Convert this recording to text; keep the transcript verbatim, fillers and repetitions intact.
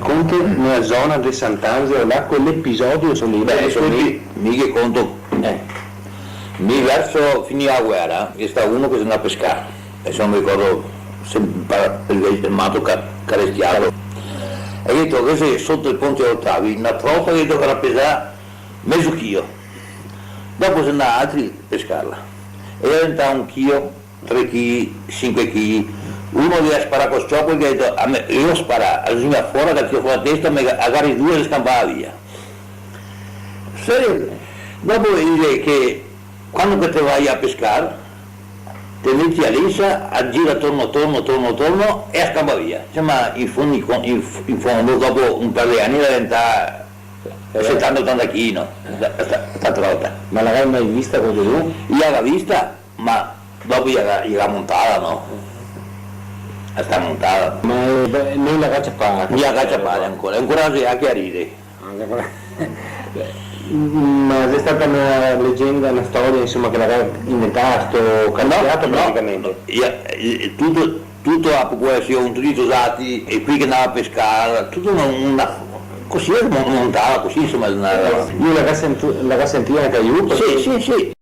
Conte nela zona de Sant'Angelo, là, quel episodio, so lì. Beh, so mi, mi che conto. Eh. Mi verso finì la guera, ghe xe stà uno che xe ndà a pescar, e se no me ricordo se par-, el, el mato ca-, carestiato. E ghe dito che xe soto el ponte Otavi, na trota che ghe dito che gera pesà mezo chio. Dopo xe ndà altri a pescarla. E gera diventà un chio, tre chili, sinque chili. Uno ghe ga sparà col sciopo e el ga dito: "A me, mi go sparà, bisogna fora, che tira fora la testa, me ga-, a gara i due e scanpava via." Serio? Dopo el dixe che quando che te va a pescar, te meti a lensa, a gira torno, torno, torno, torno e a scanpa via. Cioè, ma in fondo, in fo-, in f-, in fondo, dopo un par de ani, la diventa setanta, otanta chili, no? Sta, sta, sta trota. Ma la ga mai vista qualchedun? I la ga vista, ma dopo i la ga, i la ga montada, no? La sta montada. Ma, eh, beh, no i la ga ciapada? I la ga ciapada ancora, ancora xe anca a rire. Ah, ancora. Ma xe stata na legenda, na storia, insoma, che la ga inventà sto carestiato, no, praticamente? No, i, i, tuto, tuta la popolasion, tuti i tosati, e quei che ndava a pescar, tuta na, na, cusì, mo-, montava cusì, insoma, na... Eh, lu la ga sentu-, la ga sentìa anca lu, parché... Sì, sì, sì.